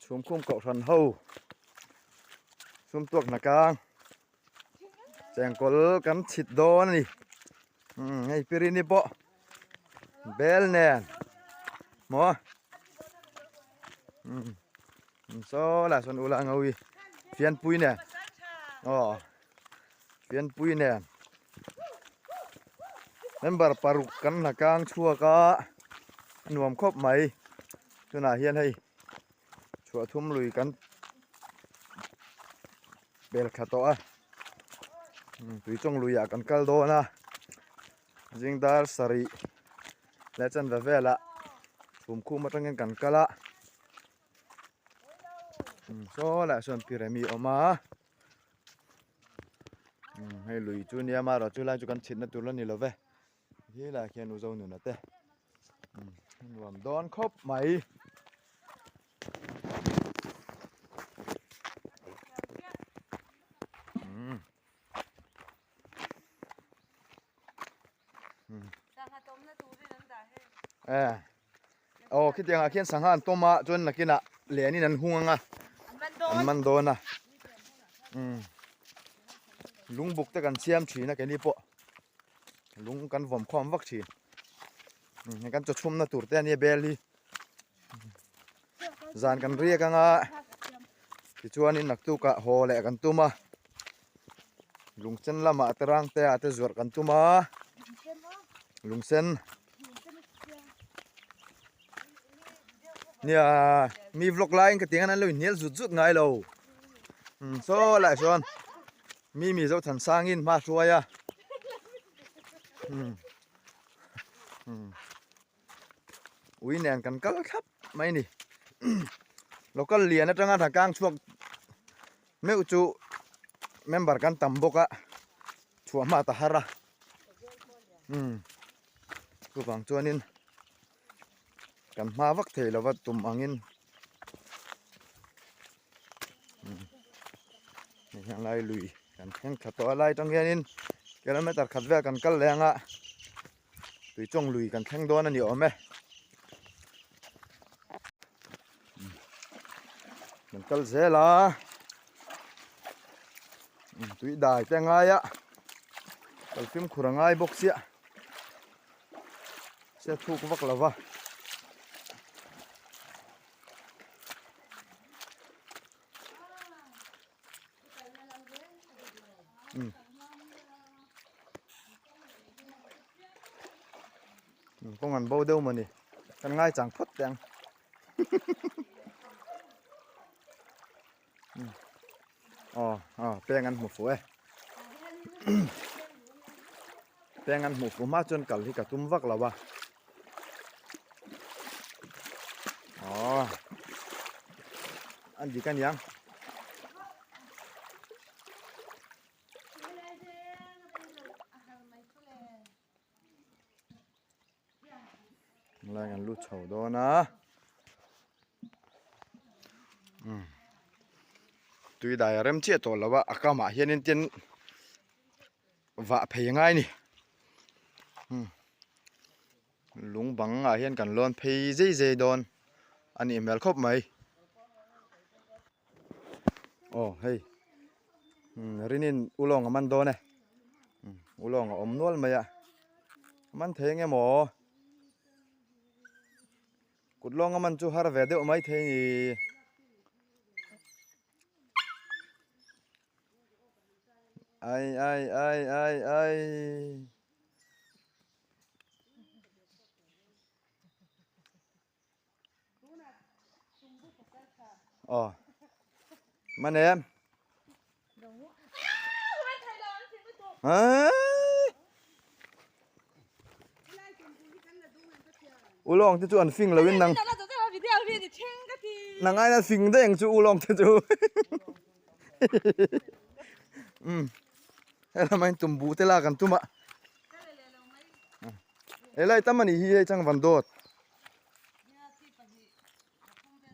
Chhumkhum kohhran ho sumtuak hna kang chengkawl kan chhit dawn a ni umm hei pirini pawh bel nen maw umm saw lai sawn ula ngawi fianpui nen aw fianpui nen member paruk kan hna kang chhuak a a nuam khawp mai tunah hian hei chhuah thum lui kan bel thla tawh a tui chawng luiah kan kal dawn a zing dar sarih leh chanve velah chhumkhum atangin kan kal a saw lah sawn pirami a awm a hei lui chu nia amaherawh chu lai chu kan chhitna tur la ni lo ve helai khian u zonuna te nuam dawn khawp mai. Aw khitiang ah khian sangha an tawm a chuan nakinah lianin an hung ang a an man dawn a umm lungbuk te kan siam thin a keini pawh lung kan vawm khawm vak thin umm hei kan chaw chhumna tur te ania bel hi zan kan riak ang a tichuanin naktukah haw leh kan tum a lungsen lamah te rang te ah te zuarh kan tum a lungsen nia mi vlog laiin ka tiang an lo inhnial zut zut ngai lo umm saw lai sawn mi mi Zothansangin hma hruai a umm umm. Ui nen kan kal thlap mai a ni local lian atanga hna kang chhuak meuh chu member kan tam bawk a chhuah hma ta har a umm chuvang chuanin kan hma vak thei lova tum angin umm hei hian lai lui kan thleng thla tawh a lai atang hianin kilometer khat vel kan kal leh ang a. Tuichawng lui kan thleng dawn a ni awm e. Kan kal zel a. Tui dai te ngai a. Kal fimkhur a ngai bawk chiah. Se thuk vak lo va. Kawng an bo deuh mawni kan ngai chang phawt teh ang aw aw peng an hmu fuh e peng an hmuh fuh hma chuan kal hi ka tum vak lo a aw an dik aniang. Lai kan lut chho dawn a umm tui dai a rem chiah tawh lo a a kamah hianin tin vah phei a ngai a ni umm lung bang ah hian kan lawn phei zei zei dawn a nih hmel khawp mai. Aw hei umm rinin ulawng a man dawn e umm ulawng a awm nual mai a a man thei eng emaw kut lawng a man chu har ve deuh mai thei ni. Ai ai ai ai ai. Aw man em Ulawng te chu an fing lo in nang nang aina fing daih ang chu ulawng te chu um helama in tumbu te lak an tum a helai tam ani hi hei chang van dawt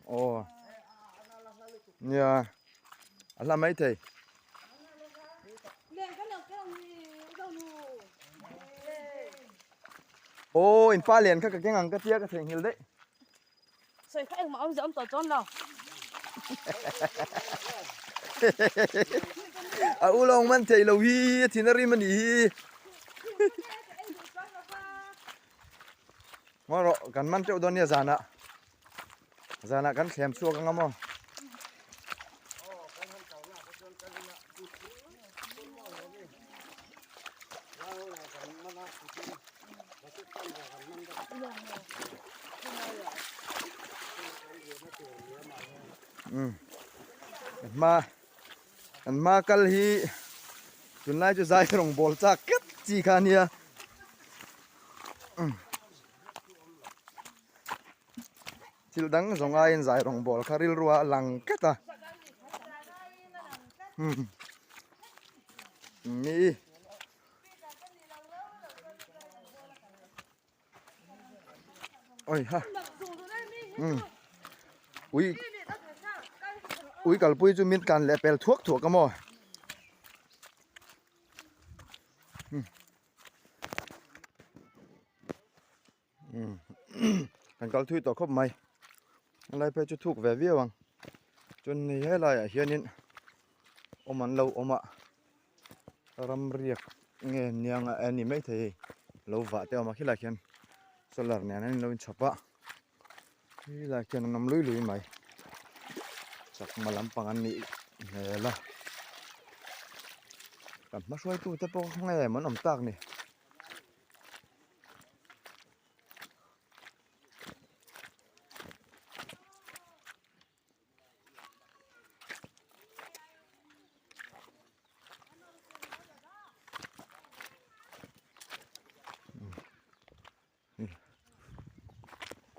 Aw nia a hla mai thei. Aw in pa lian kha ka keng ang ka tia ka theihnghilh daih. Sawi kha engmah awm zia awm tawh chuan lo. A ulawng man thei lo hi a thin a rim a nih hi. Ngaw rawh kan man teuh dawn nia zanah. Zanah kan thlem chhuak anga maw. Hma an hma kal hi tunlai chu zai rawng bawl chak tlat chi kha ania thil dang zawng aiin zai rawng bawl kha rilru a lang tlat a mi Oi ha. Um. Ui. Ui kalpui chu min tlan leh pel thuak thuak a maw. Um. Um. Kan kal thui tawh khawp mai. A lai phei chu thuk ve viau ang. Chuan hei helaiah hianin awm an lo awm a. Ram riak nge niang a ni maithei hei lo vah te a awm a khilaiah khian solar nen an inlo inchhawp a khilaiah khian an awm lui lui mai chakma lampang an nih hmel a kan hma hruaitu te pawh kha nge an awm tak ni.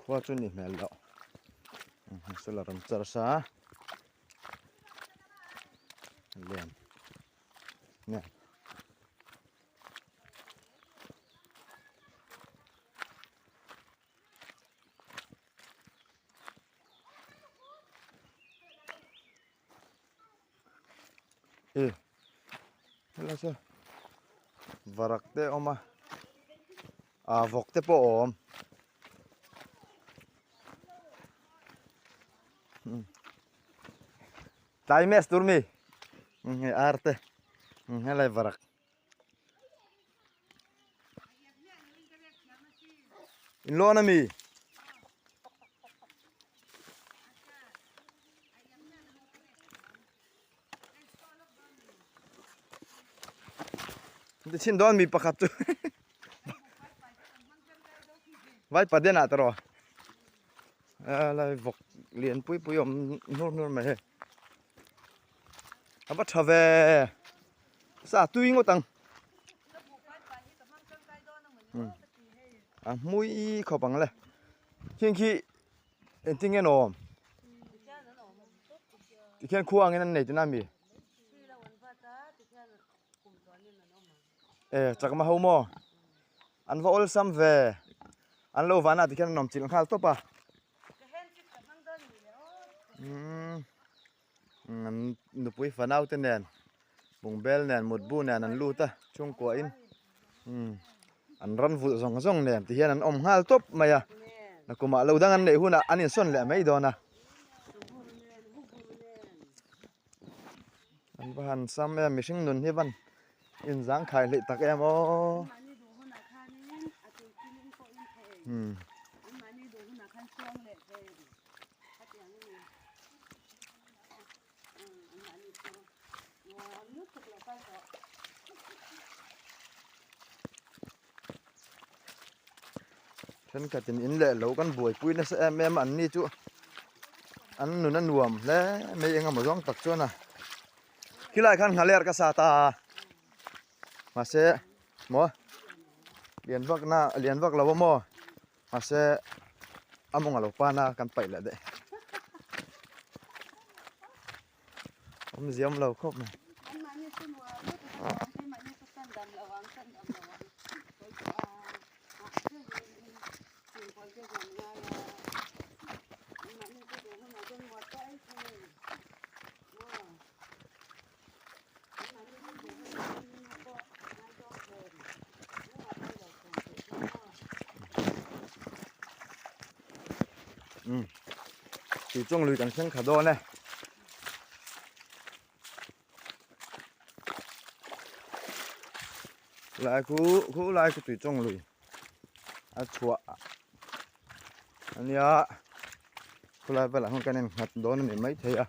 Khua chu ni hmel loh solar an charge a lian nge. E helai saw varak te a awm a ah vawk te pawh a awm tlai mess tur mi hei ar te helai varak. In lawn ami? Ti chin dawn mi pakhat chu vai paden ah tawh lai vawk lian pui pui awm hnur hnur mai hei a va tha ve. Sa tui ngawt ang. A hmui khawp ang le. Khing khi engtin nge an awm? Tikhian khua angin an nei tihna a mi? E chakma ho maw? An va awlsam ve. An lo vanah tikhian an awm chilh nghal tawp a. Umm. An nupui fanau te nen bungbel nen mutbu nen an lut a chhungkua in umm an ran vulh zawng zawng nen ti hian an awm nghal tawp mai a nakumah lo dang an neih hunah an insawn leh mai dawn a an va han sam em mihring nun hi van inzangkhai hleih tak em aw umm. Thenkhatin in leh lo kan buaipui nasa em em a an ni chu an nun a nuam hle mai eng emaw zawng tak chuan a khilai khan nghaler ka sat a mahse maw lian vak na lian vak lo a maw. Mahse a mawng a lo pan a kan paih leh daih. Awmzia awm lo khawp mai. Umm tih chung lui kan thleng kha dawn e. Lai khu khu lai khu tui chawng lui a chhuah a nia khulai velah hian kan innghat dawn a ni maithei a.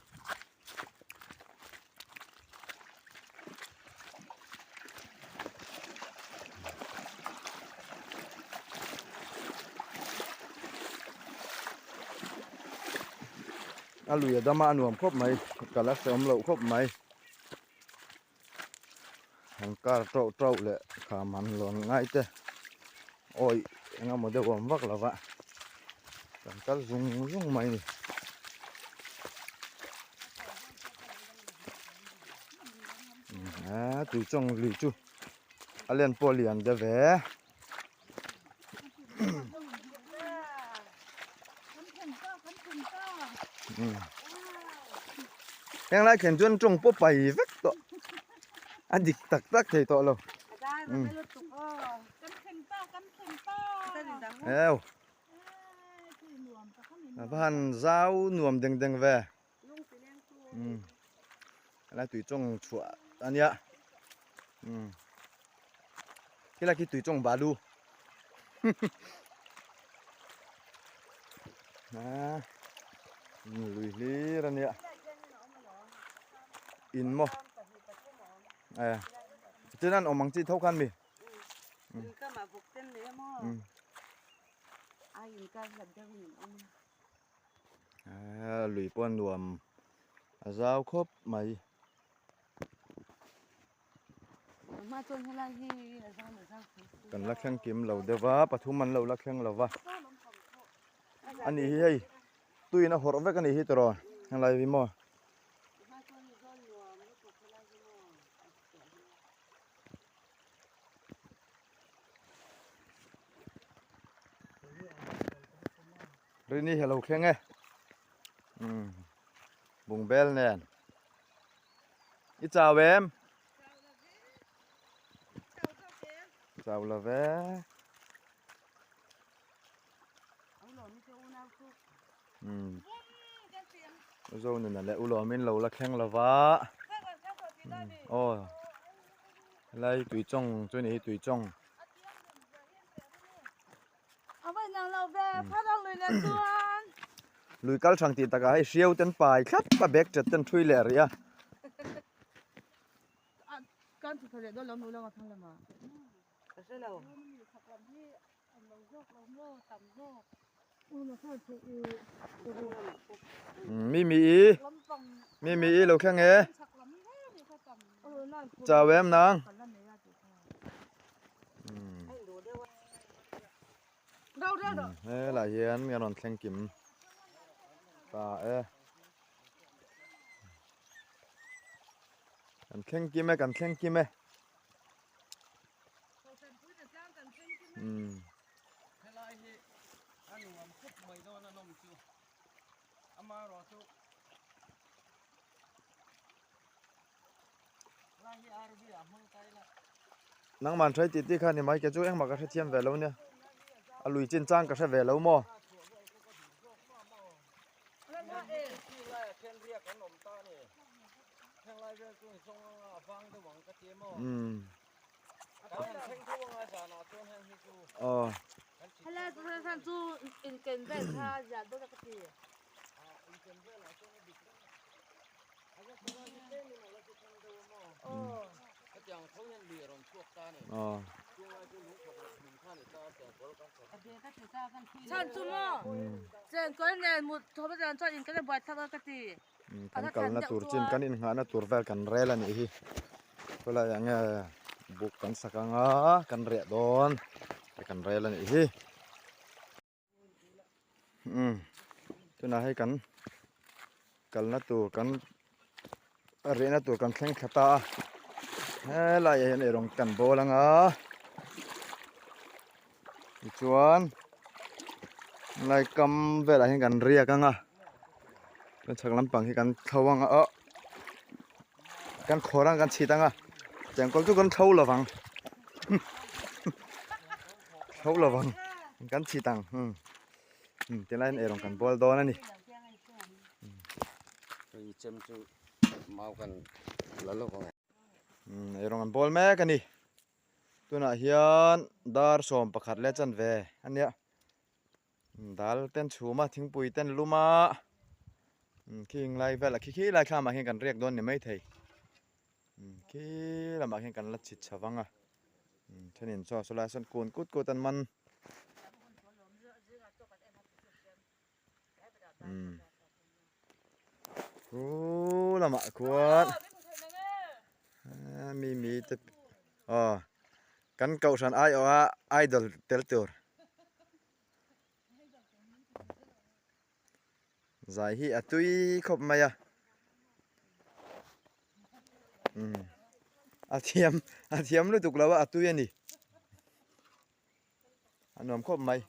A lui a dam a a nuam khawp mai kal a hrehawm loh khawp mai han kar tauh tauh leh kham han lawn ngai te awi eng emaw deuh a awm vak lo va kan kal zung zung mai a ni. A tui chawng lui chu a len pawh a lian deuh ve. Heng lai khen chuan tawng pawh pai vek tawh a dik tak tak thei tawh lo. Eo a va han zau nuam deng deng ve. Helai tui chawng chhuah a nia helai khi tui chawng balu a lui hlir a nia in maw e chuan an awm ang chi tho khan mi Lui pawh a nuam a zau khawp mai. Kan la thleng kim lo deuh va pathum an lo la thleng lo va a nih hi hei tuiin a hawrh vek a nih hi tiraw helai hi maw. Rini hi a lo thleng e umm bungbel nen i chau em chau lo ve umm zo nuna leh ulawmin lo la thleng lo va aw helai tuichawng chu a ni hi tuichawng. Lui kal thang tih takah hei hriau ten pai thlap a bag chat ten thui leh rih a. Mi mi i mi mi i lo thleng e. Chau em nang. Helai hian kan rawn thleng kim ta e. Kan thleng kim e, kan thleng kim e. Helai hi a nuam khawp mai dawn a nawm chu. Amaherawhchu Nangman hrai tih tih kha ni mai ke chu engmah ka hrethiam ve lo nia. A lui chin chang ka hre ve lo maw? Umm. Aw. Kan kalna tur chin kan innghahna tur vel kan rel a nih hi khawlai ah nge buk kan sak anga kan reh dawn kan rel a nih hi. Umm tunah hei kan kalna tur kan rehna tur kan thleng thla ta a helaiah hian eirawng kan bawl ang a tichuan helai kam velah hian kan riak ang a chuan chhak lampang hi kan thlo ang a aw kan khawr ang kan chhit ang a chengkawl chu kan thlo lovang. Thlo lovang kan chhit ang umm umm tilai hian eirawng kan bawl dawn a ni. Hei chem chu mau kan la lo ang. Umm eirawng an bawl mek a ni. Tunah hian dar 11 leh chanve a nia. Dal ten chhum a, thingpui ten lum a, khing lai velah khi khi lai thlamah hian kan riak dawn ni maithei. Khi lamah khian kan la chhit chho vang a, thenin chaw saw lai sawn kun kut kut an man. Khu lamah khuan mi mi te aw kan kohhran aiawha idol tel tur zai hi a tui khawp mai a a thiam a thiam lutuk lo a a tui a ni. A nuam khawp mai.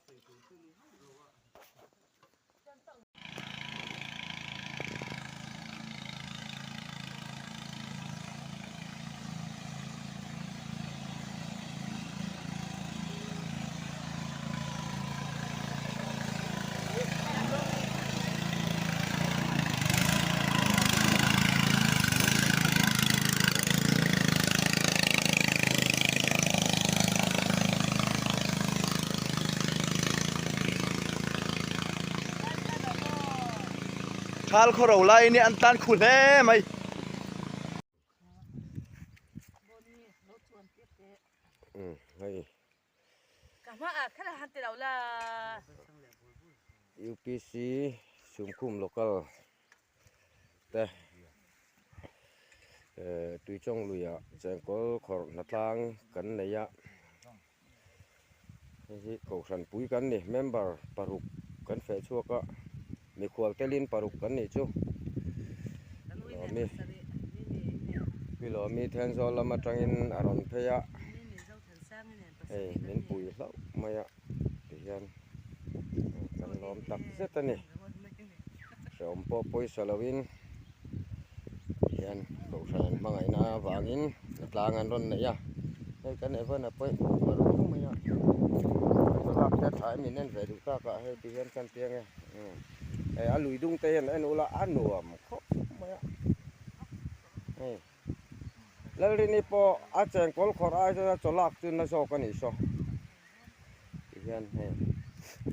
Thal khaw ro lai nia an tan khu hle mai. UPC Sumkhum Local te Tuichawng luiah chengkawl khawrh hnatlang kan nei a, hei hi kohhran pui kan ni member paruk kan feh chhuak a, mikhual telin paruk kan nih chu lawmi Pilawmi Thenzawl lam atangin a rawn phei a, hei min pui hlauh mai a tihian kan lawm tak zet a ni. Hrehawm pawh pawisa loin hian kohhran an hmangaihna avangin a tlang an rawn neih a, hei kan Evan a pawh hmuh a rum mai a, thlalak te a tha em in en ve duh tak ah hei ti hian kan piang e, hei a lui dung te hian en ula a nuam khawp mai a, hei Lalrini pawh a chengkawl khawrh ai chuan a chawlak chu na zawk a nih saw ti hian hei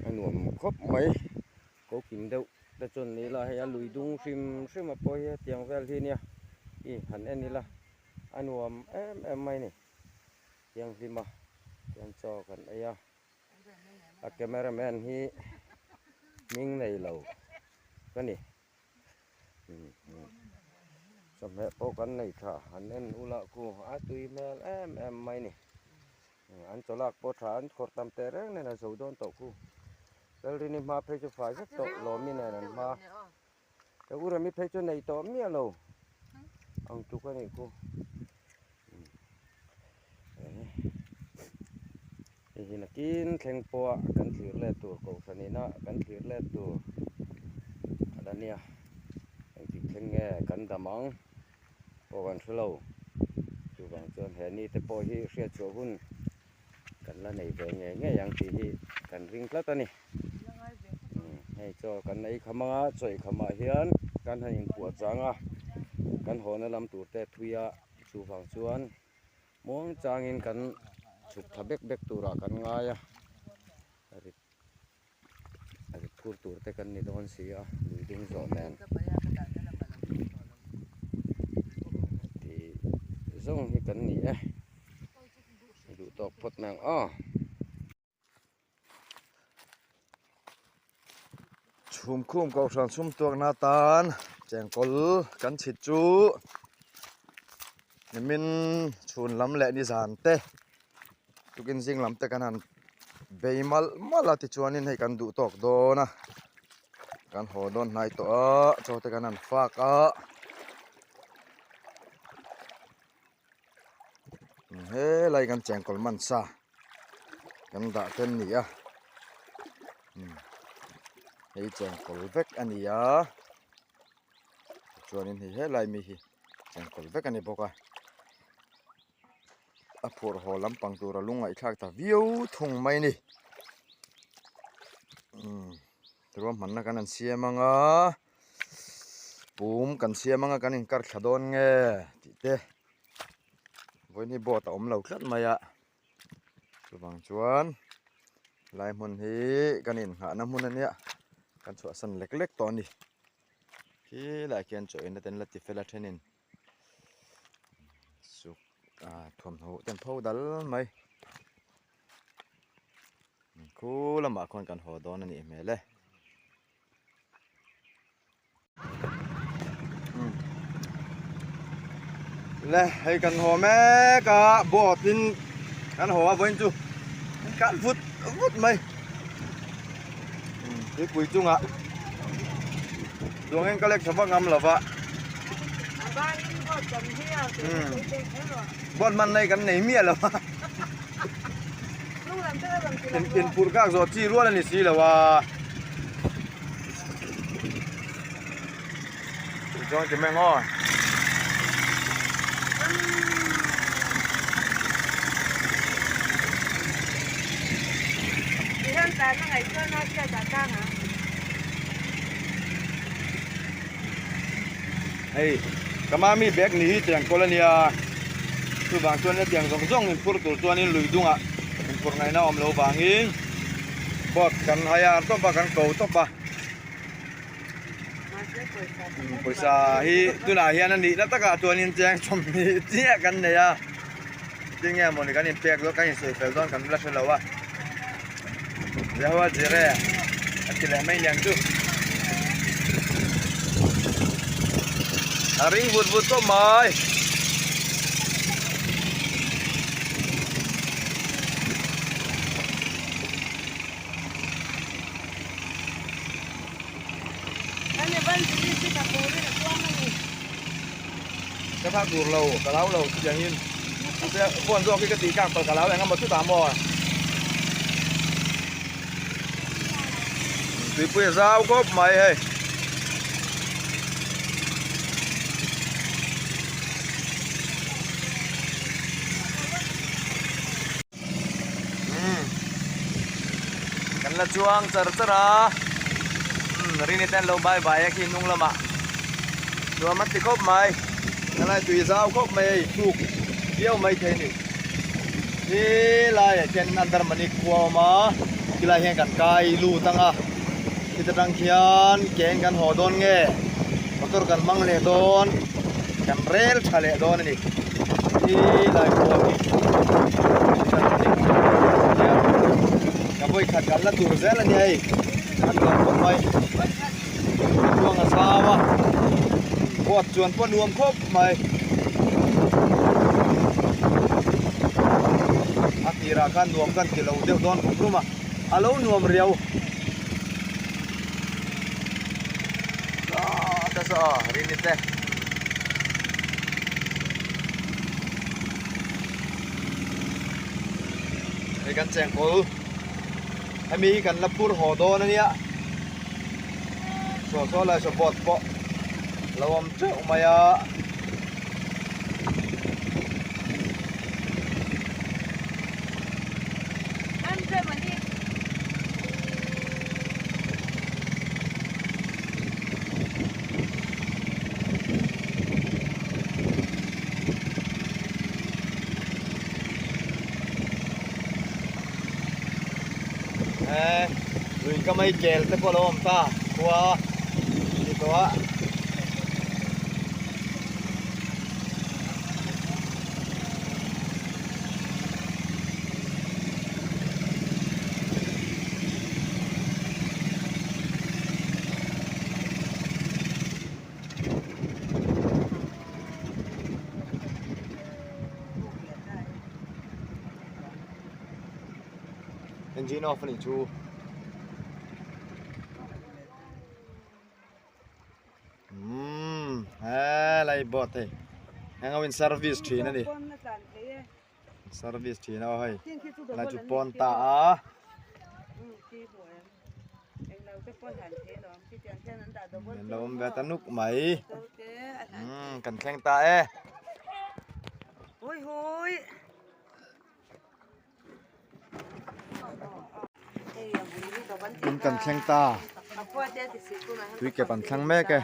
a nuam khawp mai. Ko kim deuh te chuan ni ila hei a lui dung hrim hrim a pawh hi hetiang vel hi nia i han en ila a nuam em em mai ni thianghlim a chuan chaw kan ei a a camera man hi hming nei lo ka ni chawhmeh pawh kan nei tha han en ula khu a tui hmel em em mai ni. An chaw lak pawh tha an khawrh tam teh reng nen a zo dawn tawh khu. Lalrini hma phei chu fai vek tawh Lawmi nen an hma. He u Remi phei chu nei tawh miah lo ang tluk a nih khu. Hei hi nakin thleng pawha kan thlir let tur kohhran ina kan thlir let tur a la nia. Engtik thleng nge kan dam ang. pawh kan hre lo chuvang chuan he ni te pawh hi hriat chhuah hun kan la nei ve ngei ngei ang tih hi kan ring tlat a ni hei chaw kan ei kham anga chaw ei khamah hian kan han inpuah chang a kan hawna lam tur te thui a chuvang chuan muang changin kan chhuk tha bek bek turah kan ngai a. A rit phur tur te kan ni dawn si a, lui ding zawh nen tih zawng hi kan ni e, i duh tawk phawt mai ang aw. Chhumkhum kohhran sum tuakna atan chengkawl kan chhit chu nimin chhun lam leh nizan te. Tukin zing lam te kan han bei malh malh a tichuanin hei kan duh tawk dawn a kan haw dawn hnai tawh a chaw te kan han fak a helai kan chengkawl man sa kan dah te an ni a hei chengkawl vek a ni a tichuanin hei helai mi hi chengkawl vek a ni bawk a. A phurh haw lampang tur a lungngaihthlak ta viau thung mai a ni umm ruahmanna kan han siam ang a pum kan siam ang a kan inkar thla dawn nge tih te vawiin hi boat a awm lo tlat mai a. Chuvang chuan lai hmun hi kan innghahna hmun a nia kan chhuahsan lek lek tawh a ni. Khi lai khian chaw eina te an la ti fel a thenin suk ah thuamhnaw te an pho dal mai. Khu lamah khuan kan haw dawn a nih hmel e. Le hei kan haw mek a boat in kan haw a vawiin chu an kal vut vut mai tuipui chungah chuangin ka lek tha vak ngam lo va boat hman lai kan nei miah lo va inphurh kak zawh chi rual a ni si lo a. Chuan ti meng aw. Hei ka mami bag ni hi tiang kawl ania chuvang chuan hetiang zawng zawng inphur tur chuanin lui dungah inphur ngaihna a awm loh vangin boat kan hai a tawp a kan ko tawp a. Pawisa hi tunah hian a nihna takah chuanin cheng 20 chiah kan nei a tinge mawni kan inpek dawn kan insawi fel dawn kan la hre lo a Jehovah Jireh a ti leh mai niang chu a ring vut vut tawp mai. Ka thak tur lo, ka lau lo chutiang in phone zawk hi ka tih kak palh ka lau eng emaw chutah maw tuipui a zau khawp mai hei. Kan la chuang char char a rini te an lo bye bye a khi hnung lamah nuam an ti khawp mai helai tui zau khawp mai hei thuk viau mai thei a ni helaiah khian Andarmani khua a awm a tilai hian kan kai lut ang a khita tang khian ke in kan haw dawn nge motor kan hmang leh dawn kan rel tha leh dawn a ni helai khua hi ka vawi khat kan la tur zel a ni hei a nuam khawp mai chuang a zau a boat chuan pawh a nuam khawp mai a tirah khan nuam kan ti lo deuh dawn rum rum a a lo nuam riau. Rini te hei kan chengkawl hemi hi kan la phur haw dawn ania saw saw lai saw boat pawh lo awm teuh mai a. Lui ka mai kel te pawh a lo awm ta khua ni tawh a. Engine off a nih chu. Umm helai boat hei heng ho in service thin a ni service thin a aw hei helai chu pawn ta a. An lo awm ve ta nuk mai umm kan thleng ta e. In kan thleng ta tui kep an thlang mek e.